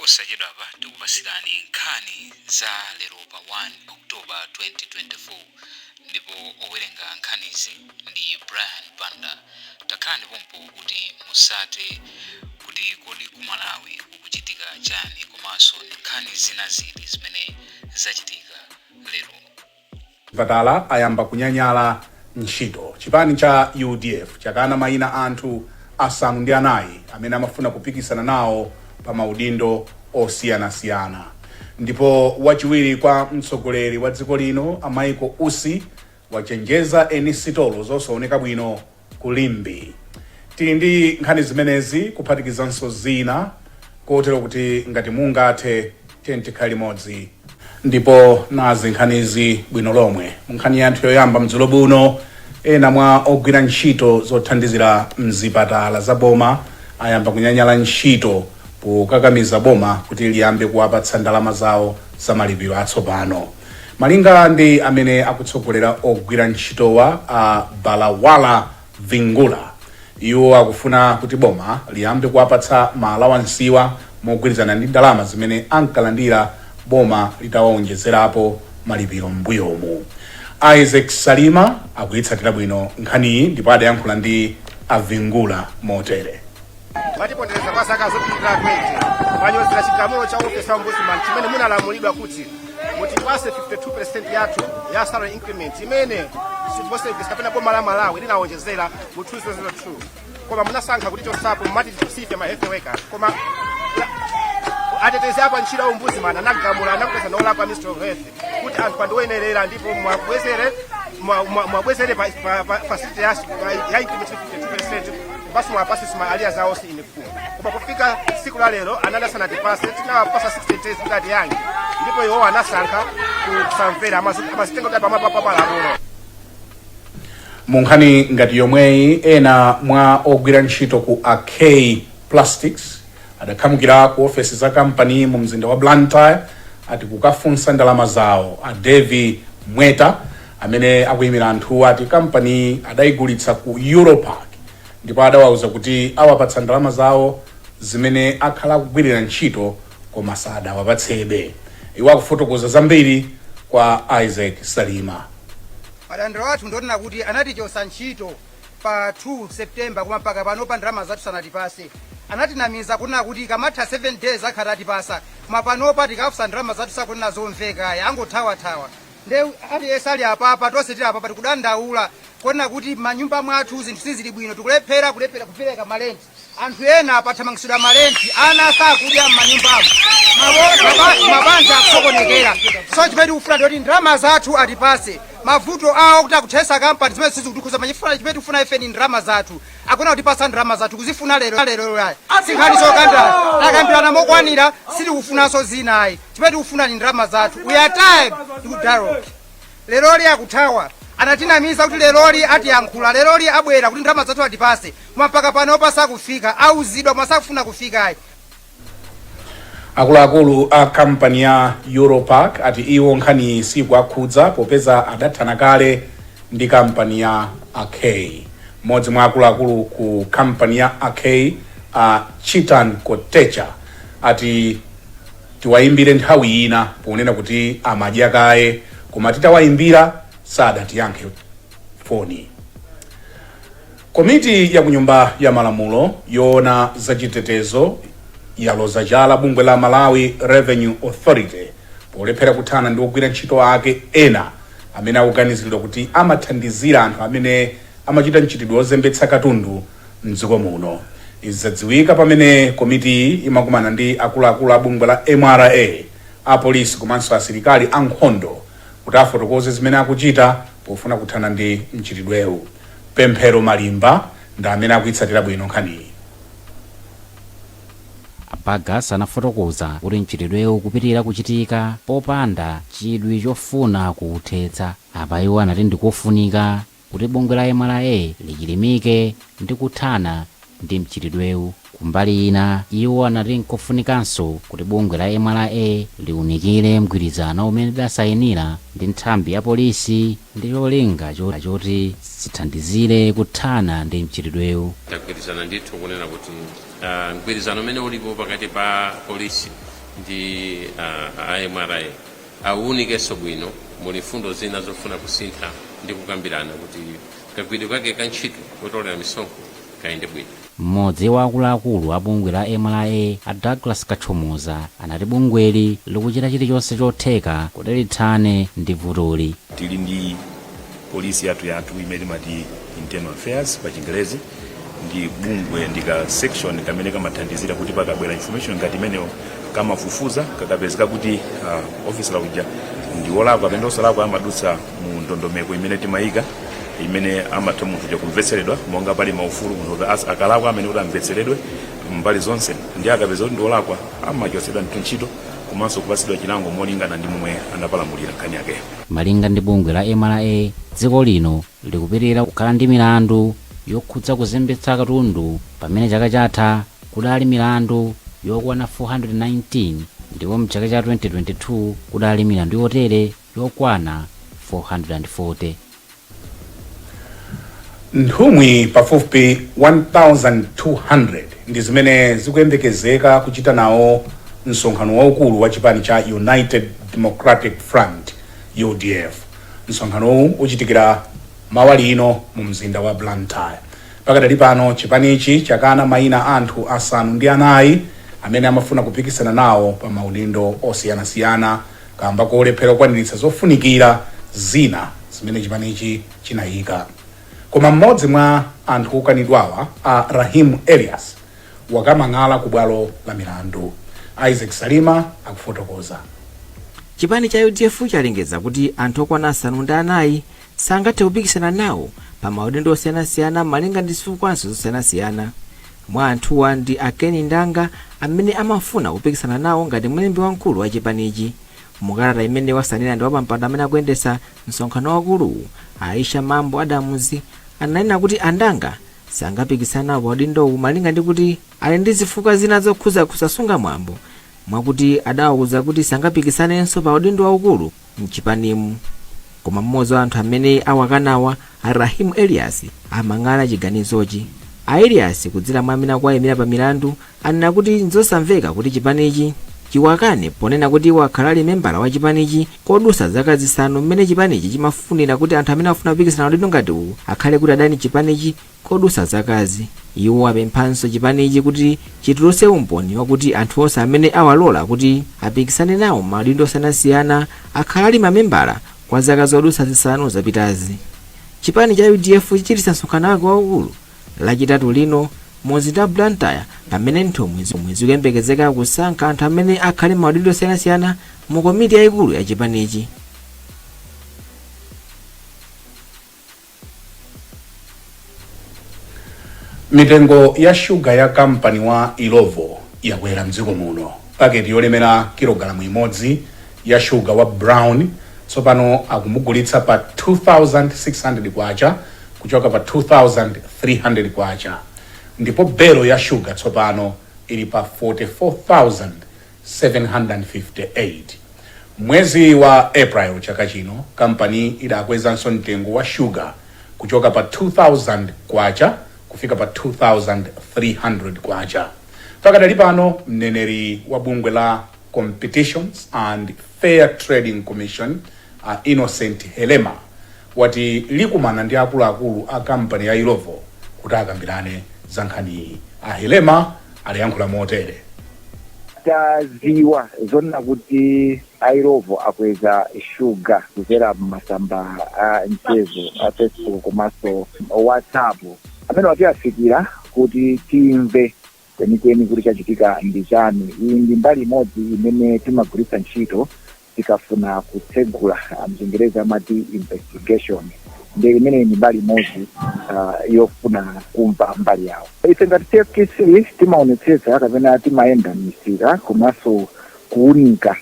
Posachedwapa tikupasirani nkhani za lero pa 1 October 2024, ndipo owerenga nkhanizi ndi Brian Banda. Takhalani pompo kuti musate kuti kodi ku Malawi kukuchitika chani, komanso ndi nkhani zina ziti zimene zachitika lero. Chipatala ayamba kunyanyala ntchito. Chipani cha UDF chakana mayina anthu 4 amene amafuna kupikisana nawo pa maudindo osiyanasiyana. Ndipo wachiwiri kwa mtsogoleri wa dziko lino, a Michael Usi, wachenjeza eni sitolo zosaoneka bwino ku Limbe. Tili ndi nkhani zimenezi kuphatikizanso zina, kotero kuti ngati mungathe, tiyeni tikhale limodzi. Ndipo nazi nkhanizi bwino lomwe. Nkhani yathu yoyamba mdzulo buno, ena mwa ogwira ntchito zothandizira mzipatala za boma ayamba kunyanyala ntchito pokakamiza boma kuti liyambe kuwapatsa ndalama zawo za malipiro atsopano. Malinga ndi amene akutsogolera ogwira ntchitowa, a Balawala Vingula, iwo akufuna kuti boma liyambe kuwapatsa maalawansiwa mogwirizana ndi ndalama zimene ankalandira boma litawawonjezerapo malipiro m'mbuyomu. Isaac Salima akuyitsatira bwino nkhaniyi ndipo adayankhula ndi Avingula motere. Mwatipondereza kwa zaka zopitirira 20. Mwanyozera chigamulo cha office ya ombudsman chimene munalamulidwa kuti mutipase 52% yathu ya salary increment imene civil service kapena boma la Malawi linawonjezera mu 2002, koma munasankha kuti chosapo mumati sife ma health workers. Koma atetezi apa ntchito ombudsman anagamula, anakupeza nolakwa Ministry of Health kuti anthu andiwoyenerera ndipo mwabwezere pa facility ya increment 52% basi, mwapase ma arrears awo in full. Koma pofika tsiku la lero anali asanatipase. Tinawapasa 60 days kuti atiyankhe ndipo iwo anasankha kusamvera, amazitenga kuti pamwamba pa malamulo. Mu nkhani ngati yomweyi, ena mwa ogwira ntchito ku AK Plastics adakhamukira ku ofesi za kampani mu mzinda wa Blantyre ati kukafunsa ndalama zawo. A Devi Mweta amene akuyimira anthuwa ati kampani adayigulitsa ku Europark ndipo adawauza kuti awapatsa ndalama zawo zimene akhala akugwirira ntchito, koma sadawapatsebe. Iwo akufotokoza zambiri kwa Isaac Salima. Madandaulo athu ndonena kuti anatichosa ntchito pa 2 September, koma mpaka pano pa ndalama zathu sanatipase. Anatinamiza kunena kuti ikamatha 7 days akhala atipasa, koma panopa tikafunsa ndalama zathu sakunena zomveka, angothawathawa. Nde aliyense ali apapa, tonse tili apapa, tikudandaula kuona kuti manyumba mwathu zinthu sizili bwino, tikulephera kulephera kupereka malenti. Anthu ena apathamangitsidwa malenti, ana sakudya m'manyumbamo, mabanja akusokonekera. So chimene tikufuna ndikuti ndalama zathu atipase. Mavuto awo kuti akuthesa kampani, zimene sizikutikhuza machifuna. Chimene tikufuna ife ni ndalama zathu. Akuna kutipasa ndalama zathu, kuzifuna lero lero ayi. Sinkhani zokambirana, takambirana mokwanira, sitikufunanso zina ayi. Chimene tikufuna ni ndalama zathu. We are tired to dialogue. Leroli akuthawa. Anatinamiza kuti leroli atiyankhula, leroli abwera kuti ndalama zathu atipase, koma mpaka pano pasakufika. Auzidwa koma sakufuna kufika ayi. Akuluakulu a kampani ya Europark ati iwo nkhani sikuwakhudza popeza adathana kale ndi kampani ya AK. Mmodzi mwa akuluakulu ku kampani ya AK, a Chitan Kotecha, ati tiwayimbire nthawi ina ponena kuti amadya kaye, koma titawayimbira sadatiyankhe foni. Komiti ya kunyumba ya malamulo yoona zachitetezo yaloza chala bungwe la Malawi Revenue Authority polephera kuthana ndi ogwira ntchito ake ena amene akuganiziridwa kuti amathandizira anthu amene amachita mchitidwe wozembetsa katundu mdziko muno. Izi zadziwika pamene komitiyi imakumana ndi akuluakulu a bungwe la MRA, apolisi komanso asilikali ankhondo kuti afotokoze zimene akuchita pofuna kuthana ndi mchitidwewu. Pemphero Malimba ndi amene akuyitsatira bwino nkhaniyi. Abagas anafotokoza kuti mchitidwewu kupitirira kuchitika popanda chidwi chofuna kuwuthetsa. Apa iwo anati ndikofunika kuti bungwe la MRA lichilimike ndi kuthana ndi mchitidwewu. Kumbali ina, iwo anati nkofunikanso kuti bungwe la MRA liunikire mgwirizano umene lidasayinira ndi nthambi ya polisi ndi cholinga choti zithandizire kuthana ndi mchitidwewu. Tagwirizana ndithu kunena kuti mgwirizano umene ulipo pakati pa polisi Ndi a MRA awunikenso bwino. Muli mfundo zina zofuna kusintha ndi kukambirana kuti kagwiridwe kake ka ntchito kotolera misonkho kayende bwino. Mmodzi wa akuluakulu a bungwe la MRA, a Douglas Kachomoza, anati bungweli likuchita chilichonse chotheka kuti lithane ndi vutoli. Tili ndi polisi yathu imene timati Internal Affairs pa Chingerezi, ndi bungwe, ndi ka section kamene kamathandizira kuti pakabwera information ngati imeneyo kamafufuza. Kakapezeka kuti officer uja ndi wolakwa kapena osalakwa, amadutsa mu ndondomeko imene timayika, imene amatha munthu uja kumvetseredwa, monga pali maufulu munthu kuti akalakwa amene kuti amvetseredwe mbali zonse, ndi akapeza kuti ndi wolakwa amachotsedwa ndithu ntchito komanso kupatsidwa chilango molingana ndi momwe anapalamulira nkhani yakeyo. Malinga ndi bungwe la MRA, dziko lino likupitirira kukhala ndi milandu yokhudza kuzembetsa katundu, pamene chaka chatha kudali milandu yokwana 419 ndipo mchaka cha 2022 kudali milandu yotere yokwana 440. Nthumwi pafupifupi 1200 ndi zimene zikuyembekezeka kuchita nawo msonkhano waukulu wa chipani cha United Democratic Front, UDF. Msonkhanowu uchitikira mawa lino mu mzinda wa Blantyre. Pakadali pano chipanichi chakana mayina anthu 9 amene amafuna kupikisana nawo pa maudindo osiyanasiyana kamba kolephera kukwaniritsa zofunikira zina zimene chipanichi chinayika. Koma mmodzi mwa anthu okanidwawa, a Rahim Elias, wakamang'ala ku bwalo la milandu. Isaac Salima akufotokoza. Chipani cha UDF chalengeza kuti anthu okwana 9 sangathe kupikisana nawo pa maudindo osiyanasiyana malinga ndi zifukwanso zosiyanasiyana. Mwa anthuwa ndi a Ken Ndanga, amene amafuna kupikisana nawo ngati mlembi wamkulu wa chipanichi. Mukalata imene wasanena ndi wapampando amene akuyendetsa msonkhano wakuluwu, Aisha Mambo Adams, ananena kuti andanga sangapikisana nawo pa udindowu malinga ndi kuti ali ndi zifukwa zina zokhuza kusasunga mwambo, mwakuti adawauza kuti sangapikisanenso pa udindo waukulu mchipanimu. Koma mmodzi wa anthu amene awakanawa, a Rahimu Elias, amang'ala chiganizochi. A Elias, kudzera mwa amene akuwayimira pa milandu, anena kuti nzosamveka kuti chipanichi chiwakane, ponena kuti iwo akhala ali membala wa chipanichi kodusa zaka 5, mmene chipanichi chimafunira kuti anthu amene afuna kupikisana udindo ngati uwu akhale kuti adali chipanichi kodusa zakazi. Iwo apemphanso chipanichi kuti chitulutse umboni wakuti anthu onse amene awalola kuti apikisane nawo maudindo osiyanasiyana akhala ali mamembala kwa zaka zodusa 5 zapitazi. Chipani cha UDF chichititsa msonkhano wake waukulu Lachitatu lino mu mzinda wa Blantyre, pamene nthumwi zomwe zikuyembekezeka kusankha anthu amene akhale maudindo osiyanasiyana mu komiti yayikulu ya chipanichi. Mitengo ya shuga ya kampani wa Illovo yakwera mdziko muno. Paketi yolemera kilogalamu 1 ya shuga wa brown tsopano akumugulitsa pa 2600 kwacha kuchoka pa 2300 kwacha, ndipo belo ya shuga tsopano ili pa 44,758. Mwezi wa April chaka chino kampani idakwezanso mtengo wa shuga kuchoka pa 2000 kwacha kufika pa 2300 kwacha. Pakadali pano mneneri wa bungwe la Competitions and Fair Trading Commission, a Innocent Helema, wati likumana ndi akuluakulu a kampani ya Illovo kuti akambirane za nkhaniyi. A Helema aliyankhula motere. Taziwa zonena kuti a Illovo akweza shuga kudzera m'masamba a mchezo a Facebook komanso WhatsApp, amene watiafikira kuti timve kwenikweni kuti chachitika ndi chani. Iyi ndi mbali imodzi imene timagwiritsa ntchito tikafuna kutsegula, mchingerezi amati investigation, ndi imene ndi mbali imodzi yofuna kumva mbali yawo. Ife ngati CFTC timaonetsetsa kapena timayenda m'misika komanso kuwunika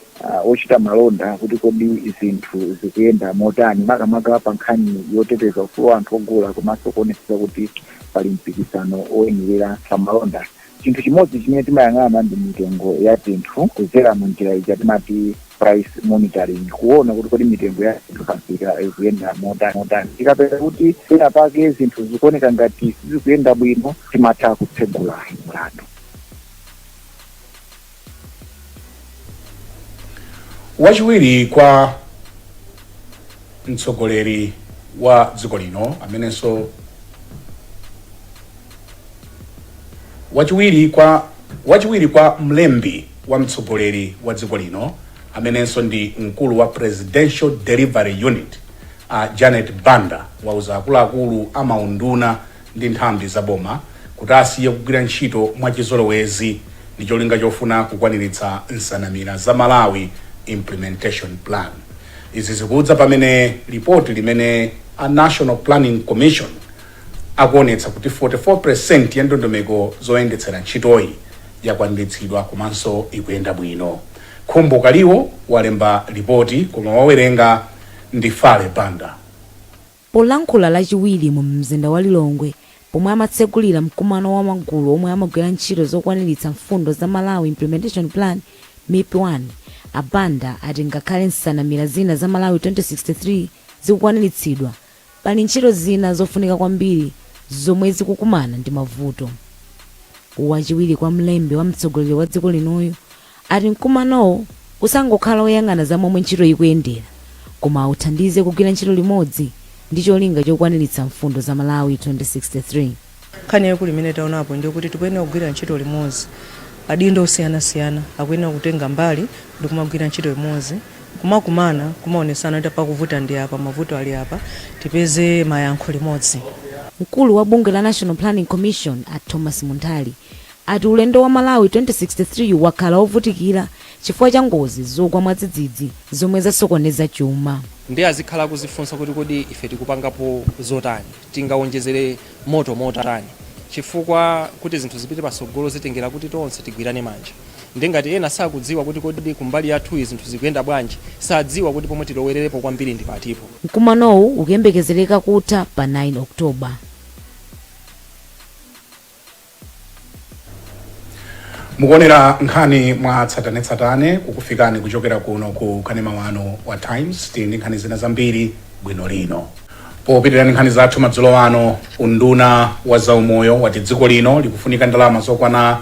ochita malonda kuti kodi zinthu zikuyenda motani, makamaka pa nkhani yoteteza ufulu wa anthu ogula komanso kuonetsetsa kuti pali mpikisano oyenerera pa malonda. Chinthu chimodzi chimene timayang'ana ndi mitengo ya zinthu kudzera mu njira ija timati price monitoring, kuona kuti kodi mitengo ya zinthu pamsika ikuyenda motani. Tikapeza kuti pena pake zinthu zikuoneka ngati sizikuyenda bwino, timatha kutsegula mlandu. Wachiwiri kwa mtsogoleri wa dziko lino amenenso wachiwiri kwa mlembi wa mtsogoleri wa dziko lino amenenso ndi mkulu wa Presidential Delivery Unit, a Janet Banda, wauza akuluakulu a maunduna ndi nthambi za boma kuti asiye kugwira ntchito mwachizolowezi ndi cholinga chofuna kukwaniritsa nsanamira za Malawi Implementation Plan. Izi zikudza pamene lipoti limene a National Planning Commission akuonetsa kuti 44% ya ndondomeko zoyendetsera ntchitoyi yakwaniritsidwa komanso ikuyenda bwino. Khumbo Kaliwo walemba lipoti koma wawerenga ndi Fale Banda. Polankhula Lachiwiri mu mzinda wa Lilongwe pomwe amatsegulira mkumano wa magulu omwe amagwira ntchito zokwaniritsa mfundo za Malawi Implementation Plan, MIP 1, a Banda ati ngakhale nsanamira zina za Malawi 2063 zikukwaniritsidwa, pali ntchito zina zofunika kwambiri zomwe zikukumana ndi mavuto. Wachiwiri kwa mlembi wa mtsogoleri wa dziko linoyu ati mkumanowo usangokhala oyang'ana za momwe ntchito ikuyendera, koma uthandize kugwira ntchito limodzi ndi cholinga chokwaniritsa mfundo za Malawi 2063. Nkhani yaikulu imene taonapo ndiyo kuti tikuyenera kugwira ntchito limodzi. Adindo osiyanasiyana akuyenera kutenga mbali ndi kumagwira ntchito limodzi, kumakumana, kumaonesana kuti pakuvuta ndi apa, mavuto ali apa, tipeze mayankho limodzi. Mkulu wa bungwe la National Planning Commission a Thomas Munthali ati ulendo wa Malawi 2063 wakhala wovutikira chifukwa cha ngozi zogwa mwadzidzidzi zomwe zasokoneza chuma. Ndiye azikhala akuzifunsa kuti kodi ife tikupangapo zotani, tingawonjezere moto motani, chifukwa kuti zinthu zipite patsogolo zitengera kuti tonse tigwirane manja. Ndiye ngati ena sakudziwa kuti kodi kumbali yathuyi zinthu zikuyenda bwanji, sadziwa kuti pomwe tilowererepo kwambiri ndi patipo. Mkumanowu ukuyembekezereka kutha pa 9 October. Mukuonera nkhani mwa tsatanetsatane kukufikani kuchokera kuno ku kanema wanu wa Times. Tili ndi nkhani zina zambiri bwino lino. Popitirira ndi nkhani zathu madzulo ano, unduna wa zaumoyo wati dziko lino likufunika ndalama zokwana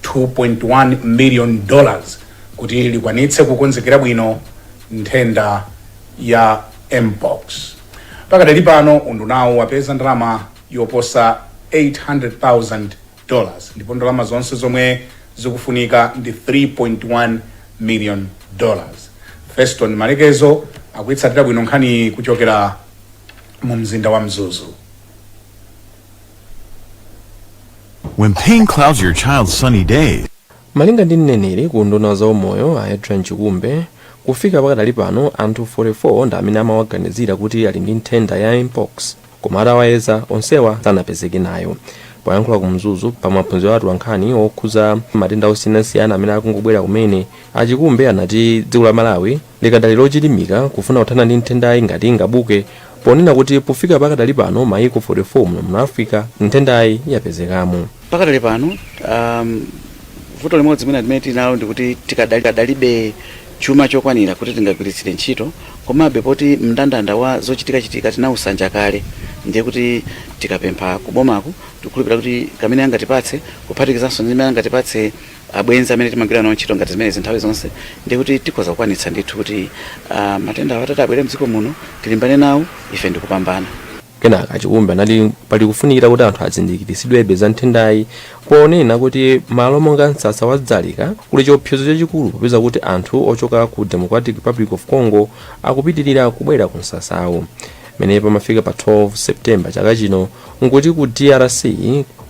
2.1 million dollars kuti likwanitse kukonzekera bwino nthenda ya mpox. Pakadali pano undunawu wapeza ndalama yoposa 800,000 dollars ndipo ndalama zonse zomwe zikufunika ndi 3.1 million dollars. Feston Malekezo akuitsatira bwino nkhaniyi kuchokera mu mzinda wa Mzuzu. When pain clouds your child's sunny days. Malinga ndi mneneri ku unduna wa zaumoyo a Adrian Chikumbe, kufika pakadali pano anthu 44 ndi amene amawaganizira kuti ali ndi nthenda ya mpox koma atawayeza onsewa sanapezeke nayo. Poyankhula ku Mzuzu pa maphunziro a atolankhani okhuza matenda osiyanasiyana amene akungobwera kumene, a Chikumbe anati dziko la Malawi likadali lochilimika kufuna kuthana ndi nthendayi ngati ingabuke ponena kuti pofika pakadali pano maiko 44 muno mu Africa nthendayi yapezekamo. Pakadali pano vuto limodzi mwina limene tili nalo ndikuti tikadalibe chuma chokwanira kuti tingagwiritsire ntchito. Komabe poti mndandanda wa zochitikachitika tinawusanja kale, ndiye kuti tikapempha kubomaku tikukhulupirira kuti kamene angatipatse, kuphatikizanso ndi zimene angatipatse abwenzi amene timagwira nawo ntchito ngati zimenezi nthawi zonse, ndiye kuti tikhoza kukwanitsa ndithu kuti matenda awa atati abwere mdziko muno tilimbane nawo ife ndikupambana. Kenaka a Chikumbe anati pali kufunikira kuti anthu azindikiritsidwebe za nthendayi ponena kuti malo monga msasa wa Dzaleka kuli chiopsezo chachikulu popeza kuti anthu ochoka ku Democratic Republic of Congo akupitirira kubwera ku msasawu. Mmene pamafika pa 12 September chaka chino nkuti ku DRC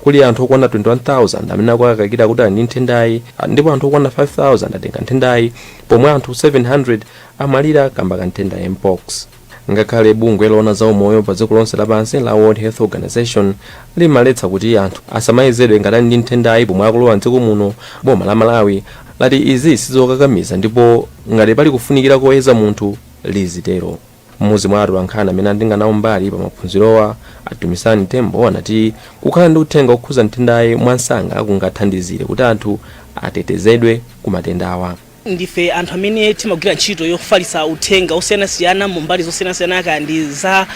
kuli anthu okwana 21,000 amene akuwakayikira kuti ali ndi nthendayi ndipo anthu okwana 5,000 atenga nthendayi pomwe anthu 700 amwalira kamba ka nthenda ya mpox. Ngakhale bungwe loona za umoyo pa dziko lonse lapansi la World Health Organization limaletsa kuti anthu asamayezedwe ngati ali ndi nthendayi pomwe akulowa mdziko muno, boma la Malawi lati izi sizokakamiza ndipo ngati pali kufunikira koyeza munthu lizitero. Mmodzi mwa atolankhani amene anatenga nawo mbali pa maphunzirowa, a Dumisani Tembo, anati kukhala ndi uthenga okhuza nthendayi mwansanga kungathandizire kuti anthu atetezedwe ku matendawa. Ndife anthu amene timagwira ntchito yofalitsa uthenga osiyanasiyana mu mbali zosiyanasiyana, kaya ndi za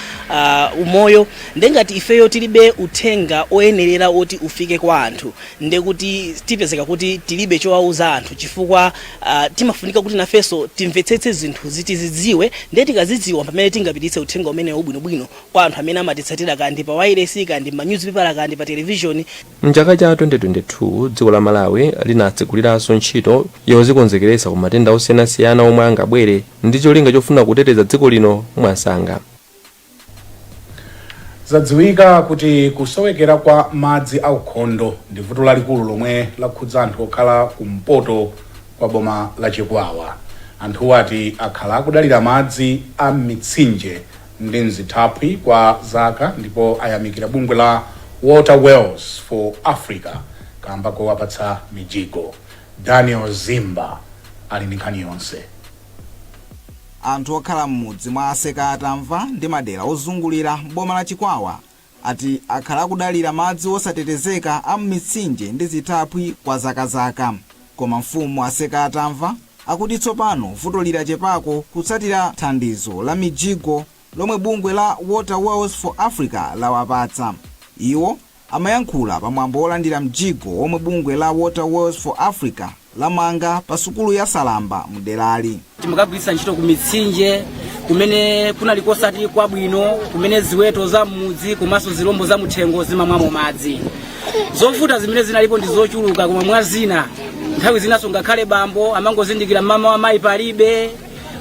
umoyo. Ndengati ifeyo tilibe uthenga oyenerera oti ufike kwa anthu, ndekuti tipezeka kuti tilibe chowauza anthu, chifukwa timafunika kuti nafenso timvetsetse zinthu, tizidziwe. Ndiye tikazidziwa, pamene tingapititse uthenga umenewo bwinobwino kwa anthu amene amatitsatira, kaya ndi pa wireless, kaya ndi ma newspaper, kaya ndi pa television. Mchaka cha 2022 dziko la Malawi linatseguliranso ntchito yozikonzekeretsa ku matenda osiyanasiyana omwe angabwere, ndi cholinga chofuna kuteteza dziko lino mwansanga. Zadziwika kuti kusowekera kwa madzi aukhondo ndi vuto lalikulu lomwe lakhudza anthu okhala kumpoto kwa boma la Chikwawa. Anthuwo ati akhala akudalira madzi a m'mitsinje ndi mzithaphwi kwa zaka, ndipo ayamikira bungwe la Water Wells for Africa kamba kowapatsa mijigo. Daniel Zimba ali ndi nkhani yonse. Anthu okhala m'mudzi mwa Aseka Atamva ndi madera ozungulira boma la Chikwawa ati akhala akudalira madzi osatetezeka a m'mitsinje ndi zithaphwi kwa zakazaka. Koma mfumu Aseka Atamva akuti tsopano vuto lachepako kutsatira thandizo la mijigo lomwe bungwe la Water Wells for Africa lawapatsa. Iwo amayankhula pamwambo wolandira mjigo omwe bungwe la Water Wells for Africa lamanga pa sukulu ya Salamba mderali. Timakagwiritsa ntchito ku mitsinje kumene kunali kosati kwabwino, kumene ziweto za m'mudzi komanso zilombo za muthengo zimamwamo madzi. Zovuta zimene zinalipo ndi zochuluka, koma mwa zina, nthawi zinanso ngakhale bambo amangozindikira mama wa mayi palibe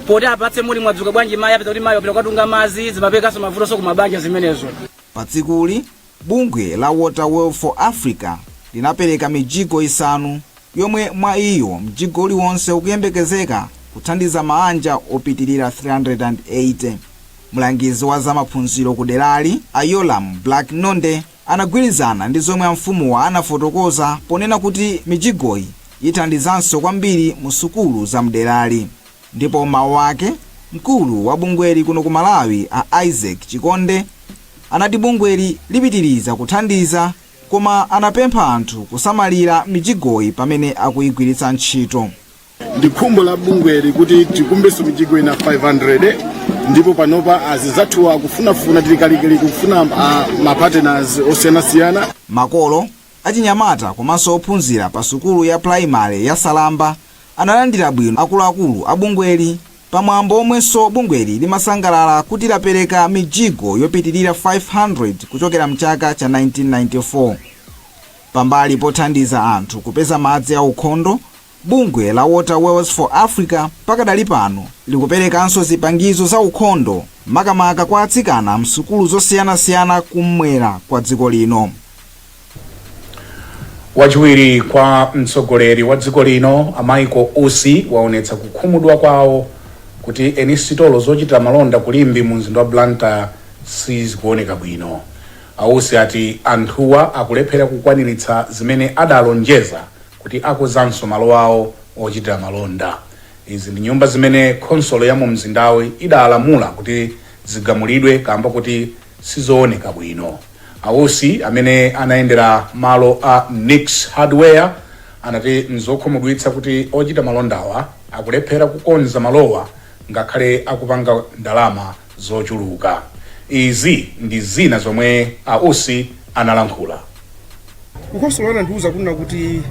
poti apatse muli mwadzuka bwanji mayi, apeza kuti mayi wapita kukatunga madzi. Zimapekanso mavutonso kumabanja zimenezo. Pa tsikuli, bungwe la Water Well for Africa linapereka mijigo 5, yomwe mwa iyo mjigo uliwonse ukuyembekezeka kuthandiza maanja opitirira 380. Mlangizi wa zamaphunziro ku derali, Ayolam Black Nonde, anagwirizana ndi zomwe amfumuwa anafotokoza ponena kuti mijigoyi ithandizanso kwambiri mu sukulu za mderali. Ndipo mawu ake, mkulu wa bungweli kuno ku Malawi, a Isaac Chikonde, anati bungweli lipitiriza kuthandiza, koma anapempha anthu kusamalira mijigoyi pamene akuyigwiritsa ntchito. Ndi khumbo la bungweli kuti tikumbenso mijigo ina 500, ndipo panopa azinzathuwa akufunafuna, tili kalikili kufuna ma partners osiyanasiyana. Makolo, achinyamata komanso ophunzira pa sukulu ya primary ya Salamba analandira bwino akuluakulu a bungweli pamwambo omwenso bungweli limasangalala kuti lapereka mijigo yopitirira 500 kuchokera mchaka cha 1994. Pambali pothandiza anthu kupeza madzi aukhondo, bungwe la Water Wells for Africa pakadali pano likuperekanso zipangizo za ukhondo, makamaka kwa atsikana msukulu zosiyanasiyana kumwera kwa dziko lino. Wachiwiri kwa mtsogoleri wa dziko lino, a Michael Usi, waonetsa kukhumudwa kwawo kuti eni sitolo zochitira malonda ku Limbe mu mzinda wa Blantyre sizikuoneka bwino. Ausi ati anthuwa akulephera kukwaniritsa zimene adalonjeza kuti akonzanso malo awo ochitira malonda. Izi ndi nyumba zimene khonsolo ya mu mzindawu idalamula kuti zigamulidwe kamba kuti sizooneka bwino. Ausi, amene anayendera malo a Nix Hardware, anati nzokhumudwitsa kuti ochita malondawa akulephera kukonza malowa ngakhale akupanga ndalama zochuluka. Izi ndi zina zomwe Ausi analankhula. Kukhonsolo anandiuza kunena kuti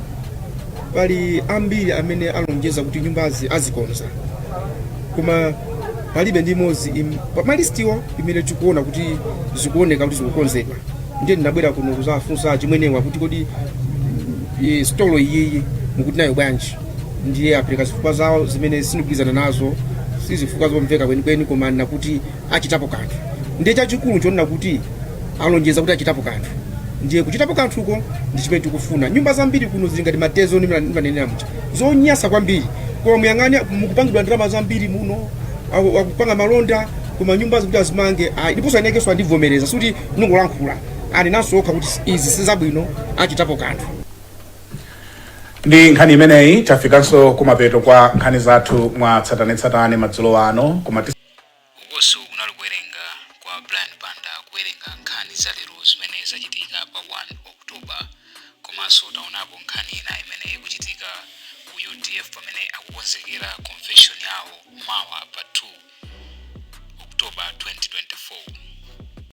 pali ambiri amene alonjeza kuti nyumbazi azikonza, koma palibe ndi imodzi pa malistiwo imene tikuona kuti zikuoneka kuti zikukonzedwa. Ndiye ndinabwera kuno kuzafunsa achimwenewa kuti kodi stolo iyiyi mukuti nayo bwanji? Ndiye apereka zifukwa zawo zimene sindikugwirizana nazo, si zifukwa zomveka kwenikweni, koma nakuti achitapo kanthu. Ndiye chachikulu nchonena kuti alonjeza kuti achitapo kanthu, ndiye kuchitapo kanthuko ndi chimene tikufuna. Nyumba zambiri kuno zili ngati matezo ndimanenera muja, zonyasa kwambiri, koma muyang'ane, mukupangidwa ndalama zambiri muno, akupanga malonda, koma nyumba zikuti azimange ayi. Ndiponso anekenso andivomereza, sikuti ndingolankhula, anenanso okha kuti izi sizabwino, achitapo kanthu. Ndi nkhani imeneyi tafikanso kumapeto kwa nkhani zathu mwa tsatanetsatane madzulo ano, koma Ukonso kunali kuwerenga kwa Brian Banda, kuwerenga nkhani za lero zimene zachitika pa 1 October. Komanso taonapo nkhani ina imene ikuchitika ku UDF pamene akukonzekera convention yawo mawa pa 2 October 2024.